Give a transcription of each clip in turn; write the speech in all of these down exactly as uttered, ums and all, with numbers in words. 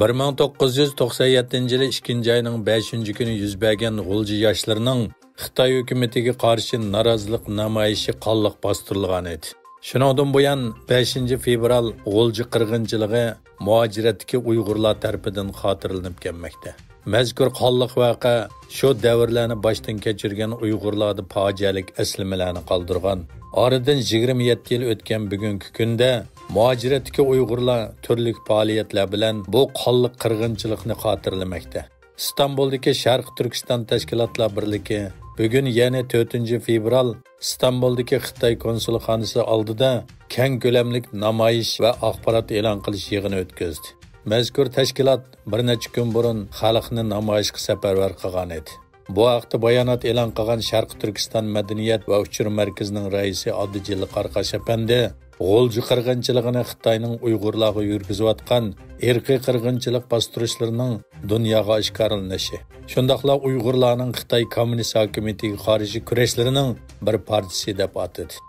بىر مىڭ توققۇز يۈز توقسان يەتتىنچى يىلى ئىككىنچى ئاينىڭ بەشىنچى كۈنى يۈز بەرگەن غۇلجا ياشلىرىنىڭ خىتاي ھۆكۈمىتىگە قارشى نارازىلىق نامايىشى قانلىق باستۇرۇلغان ئىدى. شۇنىڭدىن بۇيان، بەشىنچى فېۋرال غۇلجا قىرغىنچىلىقى مۇھاجىرەتتىكى ئۇيغۇرلار تەرىپىدىن خاتىرىلىنىپ كەلمەكتە. مەزكۇر قانلىق ۋەقە شۇ دەۋرلەرنى باشتىن كەچۈرگەن ئۇيغۇرلاردا پاجىئەلىك ئەسلىمىلەرنى قالدۇرغان. ئارىدىن يىگىرمە يەتتە يىل ئۆتكەن بۈگۈنكى كۈندە مۇھاجىرەتتىكى ئۇيغۇرلار تۈرلۈك پائالىيەتلەر بىلەن بۇ قانلىق قىرغىنچىلىقنى خاتىرىلىمەكتە. ئىستانبۇلدىكى شەرقىي تۈركىستان تەشكىلاتلار بىرلىكى بۈگۈن، يەنى تۆتىنچى فېۋرال، ئىستانبۇلدىكى خىتاي كونسۇلخانىسى ئالدىدا كەڭ كۆلەملىك نامايىش ۋە ئاخبارات ئېلان قىلىش يىغىنى ئۆتكۈزدى. مەزكۇر تەشكىلات بىر نەچچە كۈن بۇرۇن خەلقنى نامايىشقا سەپەرۋەر قىلغان ئىدى. بۇ ھەقتە بايانات ئېلان قىلغان شەرقىي تۈركىستان مەدەنىيەت ۋە ئۇچۇر مەركىزىنىڭ رەئىسى ئابدۇجېلىل قاراقاش ئەپەندى غۇلجا قىرغىنچىلىقىنى خىتاينىڭ ئۇيغۇرلارغا يۈرگۈزۈۋاتقان ئىرقىي قىرغىنچىلىق باستۇرۇشلىرىنىڭ دۇنياغا ئاشكارىلىنىشى، شۇنداقلا ئۇيغۇرلارنىڭ خىتاي كوممۇنىست ھاكىمىيىتىگە قارشى كۈرەشلىرىنىڭ بىر پارچىسى دەپ ئاتىدى.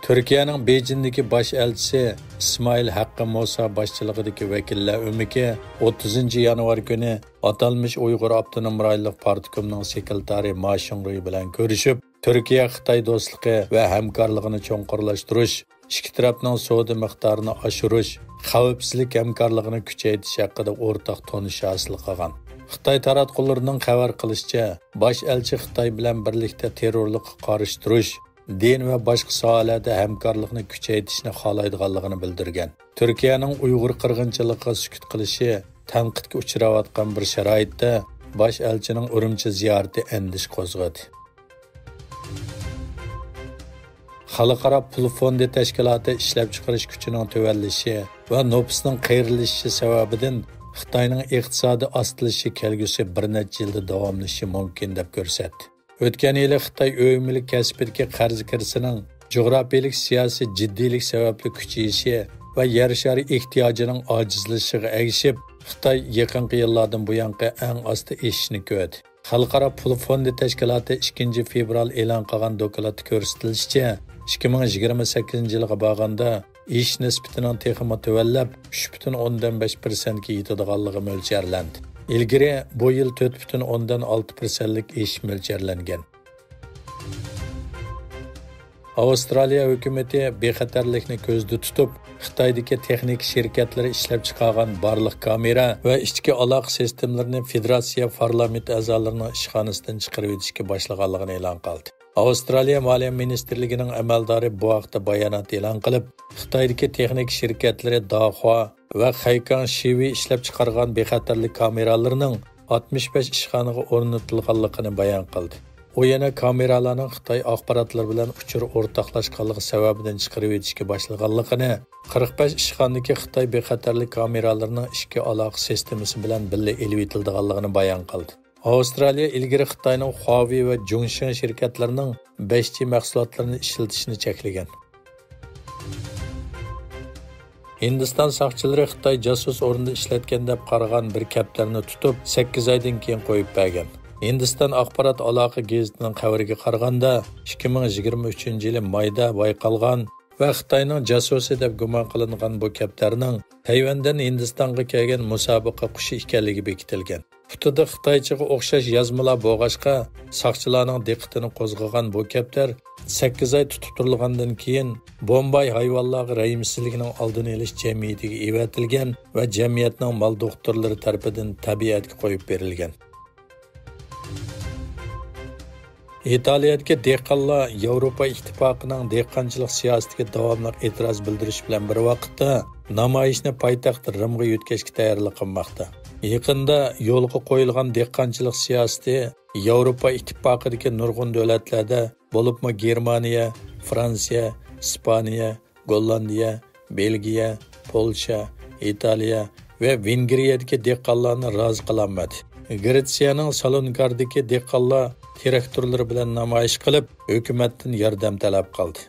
تۈركىيەنىڭ بېيجىڭدىكى باش ئەلچىسى ئىسمائىل ھەققى مۇسا باشچىلىقىدىكى ۋەكىللەر ئۆمىكى ئوتتۇزىنچى يانۋار كۈنى ئاتالمىش ئۇيغۇر ئاپتونوم رايونلۇق پارتكومنىڭ سېكرېتارى ما شۇڭرۇي بىلەن كۆرۈشۈپ، تۈركىيە خىتاي دوستلۇقى ۋە ھەمكارلىقىنى چوڭقۇرلاشتۇرۇش، ئىككى تەرەپنىڭ سودا مىقدارىنى ئاشۇرۇش، خەۋپسىزلىك ھەمكارلىقىنى كۈچەيتىش ھەققىدە ئورتاق تونۇش ھاسىل قىلغان. خىتاي تاراتقۇلىرىنىڭ خەۋەر قىلىشىچە، باش ئەلچى خىتاي بىلەن بىرلىكتە تېررورلۇققا قارشى تۇرۇش، دىن ۋە باشقا ساھەلەردە ھەمكارلىقنى كۈچەيتىشنى خالايدىغانلىقىنى بىلدۈرگەن. تۈركىيەنىڭ ئۇيغۇر قىرغىنچىلىقىغا سۈكۈت قىلىشى تەنقىدكە ئۇچراۋاتقان بىر شارائىتتا، باش ئەلچىنىڭ ئۈرۈمچى زىيارىتى ئەندىشە قوزغىدى. خەلقئارا پۇل فوندى تەشكىلاتى ئىشلەپچىقىرىش كۈچىنىڭ تۆۋەنلىشى ۋە نوپۇسنىڭ قېرىلىشىشى سەۋەبىدىن خىتاينىڭ ئىقتىسادىي ئاستىلىشى كەلگۈسى بىر نەچچە يىلدا داۋاملىشىشى مۇمكىن، دەپ كۆرسەتتى. ئۆتكەن يىلى خىتاي ئۆي مۈلۈك كەسپىدىكى قەرز كىرىسىنىڭ جۇغراپىيەلىك سىياسىي جىددىيلىك سەۋەبلىك كۈچىيىشى ۋە يەر شارى ئېھتىياجىنىڭ ئاجىزلىشىشىغا ئەگىشىپ، خىتاي يېقىنقى يىللاردىن بۇيانقى ئەڭ ئاستا ئېشىشنى كۆردى. خەلقئارا پۇل فوندى تەشكىلاتى ئىككىنچى فېۋرال ئېلان قىلغان دوكلاتتا كۆرسىتىلىشىچە، ئىككى مىڭ يىگىرمە سەككىزىنچى يىلغا بارغاندا، ئېشىش نىسبىتىنىڭ تېخىمۇ تۆۋەنلەپ، ئۈچ پۈتۈن ئوندىن بەش پىرسەنتكە يېتىدىغانلىقى مۆلچەرلەندى. ئىلگىرى بۇ يىل تۆت پۈتۈن ئوندىن ئالتە پىرسەنتلىك ئېشىش مۆلچەرلەنگەن. ئاۋسترالىيە ھۆكۈمىتى بىخەتەرلىكنى كۆزدە تۇتۇپ، خىتايدىكى تېخنىكا شىركەتلىرى ئىشلەپچىقارغان بارلىق كامېرا ۋە ئىچكى ئالاقە سىستېمىلىرىنى فېدېراتسىيە پارلامېنت ئەزالىرىنىڭ ئىشخانىسىدىن چىقىرىۋېتىشكە باشلىغانلىقىنى ئېلان قىلدى. ئاۋسترالىيە مالىيە مىنىستىرلىكىنىڭ ئەمەلدارى بۇ ھەقتە بايانات ئېلان قىلىپ، خىتايدىكى تېخنىكا شىركەتلىرى داخۇا ۋە خەيكاڭ شىۋېي ئىشلەپچىقارغان بىخەتەرلىك كامېرالىرىنىڭ ئاتمىش بەش ئىشخانىغا ئورنىتىلغانلىقىنى بايان قىلدى. ئۇ يەنە كامېرالارنىڭ خىتاي ئاخباراتلىرى بىلەن ئۇچۇر ئورتاقلاشقانلىقى سەۋەبىدىن چىقىرىۋېتىشكە باشلىغانلىقىنى، قىرىق بەش ئىشخانىدىكى خىتاي بىخەتەرلىك كامېرالىرىنىڭ ئىچكى ئالاقە سىستېمىسى بىلەن بىللە ئېلىۋېتىلىدىغانلىقىنى بايان قىلدى. ئاۋسترالىيە ئىلگىرى خىتاينىڭ خۇاۋېي ۋە جۇڭشېڭ شىركەتلىرىنىڭ بەش جى مەھسۇلاتلىرىنى ئىشلىتىشنى چەكلىگەن. ھىندىستان ساقچىلىرى خىتاي جاسۇس ئورنىدا ئىشلەتكەن دەپ قارىغان بىر كەپتەرنى تۇتۇپ، سەككىز ئايدىن كېيىن قويۇپ بەرگەن. ھىندىستان ئاخبارات ئالاقە گېزىتىنىڭ خەۋىرىگە قارىغاندا، ئىككى مىڭ يىگىرمە ئۈچىنچى يىلى مايدا بايقالغان ۋە خىتاينىڭ جاسۇسى دەپ گۇمان قىلىنغان بۇ كەپتەرنىڭ تەيۋەندىن ھىندىستانغا كەلگەن مۇسابىقە قۇشى ئىكەنلىكى بېكىتىلگەن. پۇتىدا خىتايچىغا ئوخشاش يازمىلار بولغاچقا، ساقچىلارنىڭ دىققىتىنى قوزغىغان بۇ كەپتەر سەككىز ئاي تۇتۇپ تۇرۇلغاندىن كېيىن، بومباي ھايۋانلارغا رەھىمسىزلىكنىڭ ئالدىنى ئېلىش جەمئىيىتىگە ئېۋەتىلگەن ۋە جەمئىيەتنىڭ مال دوختۇرلىرى تەرىپىدىن تەبىئەتكە قويۇپ بېرىلگەن. ئىتالىيەدىكى دېھقانلار ياۋروپا ئىتتىپاقىنىڭ دېھقانچىلىق سىياسىتىگە داۋاملىق ئېتىراز بىلدۈرۈش بىلەن بىر ۋاقىتتا، نامايىشنى پايتەخت رىمغا يۆتكەشكە تەييارلىق قىلماقتا. يېقىندا يولغا قويۇلغان دېھقانچىلىق سىياسىتى ياۋروپا ئىتتىپاقىدىكى نۇرغۇن دۆلەتلەردە، بولۇپمۇ گېرمانىيە، فرانسىيە، ئىسپانىيە، گوللاندىيە، بېلگىيە، پولشا، ئىتالىيە ۋە ۋېنگرىيەدىكى دېھقانلارنى رازى قىلالمىدى. گرېتسىيەنىڭ سالونىكاردىكى دېھقانلار تىراكتورلىرى بىلەن نامايىش قىلىپ، ھۆكۈمەتتىن ياردەم تەلەپ قىلدى.